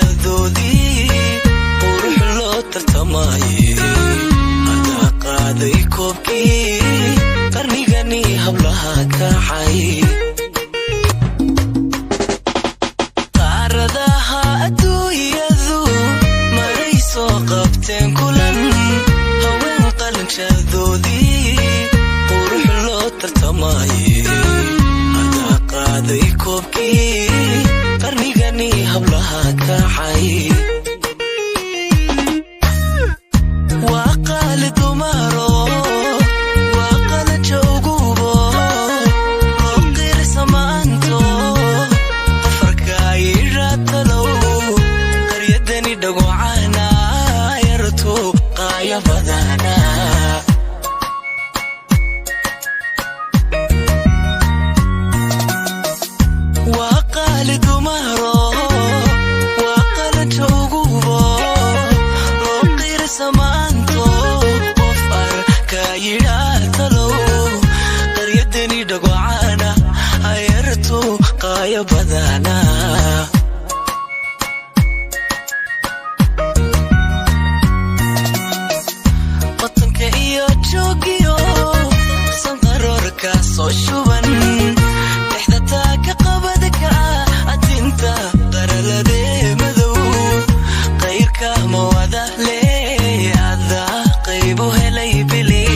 Qalanjadoodii qurux loo tartamaye, adaa qaaday koobkii qarnigani hablaha kacay. Qaaradaha adduunyadu maray soo qabteen kulan, haween qalanjadoodii qurux loo tartamaye, adaa qaaday koobkii qarnigani hablaha kacay. Waa qaali dumaro, waa qalaja ugubo loo qirsamaanto. Qafarkaayiraatalow qaryadani dhagocana yartu qaaya badana. Waa qaali dumaro, waa qalaja ugubo loo qirsamaanto. Qof arkayidhaatalow qaryadani dhagocana ayartu qaaya badana. Qotanka iyo joogiyo sanqaroorka soo shuban, dhexda taaka qabadka adinta qaraladee madow, qayrka mawada leh adaa qaybu helay bili,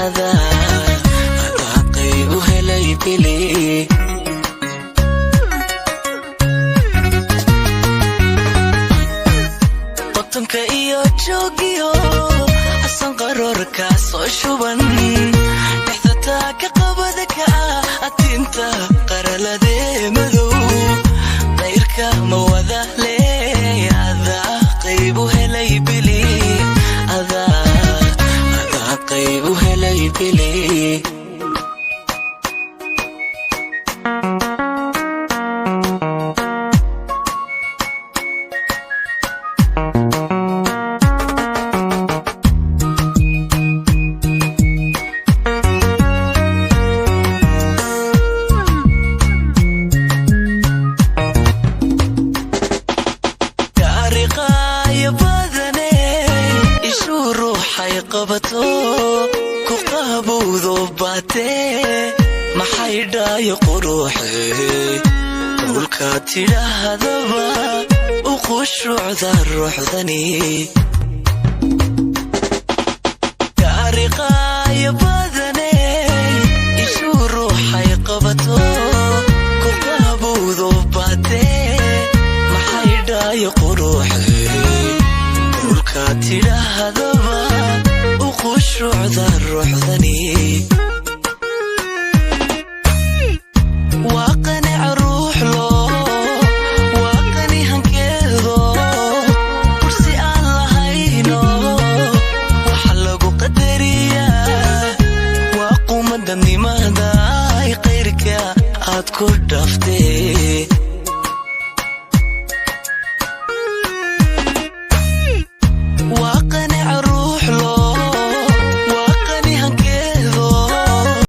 adaa qaybu helay bili. Qotonka iyo joogiyo sanqaroorka soo shuban, dhexda taaka qabadka atinta qaraladee madow, qayrka mawada leh adaa qaybu helay bili, adaa qaybu helay bili. Taariikhaya badane ishuu ruuxay qabato ku qaabowdo baatee, maxay dhaayo quruuxe dhulka tidhaahdaba u khushuucda ruuxdani. Taariikhaya badane ishuu ruuxay qabato ku qaabowdo baatee, maxay dhaayo quruuxe dhulka tidhaahdaba u khushuucda ruuxdani.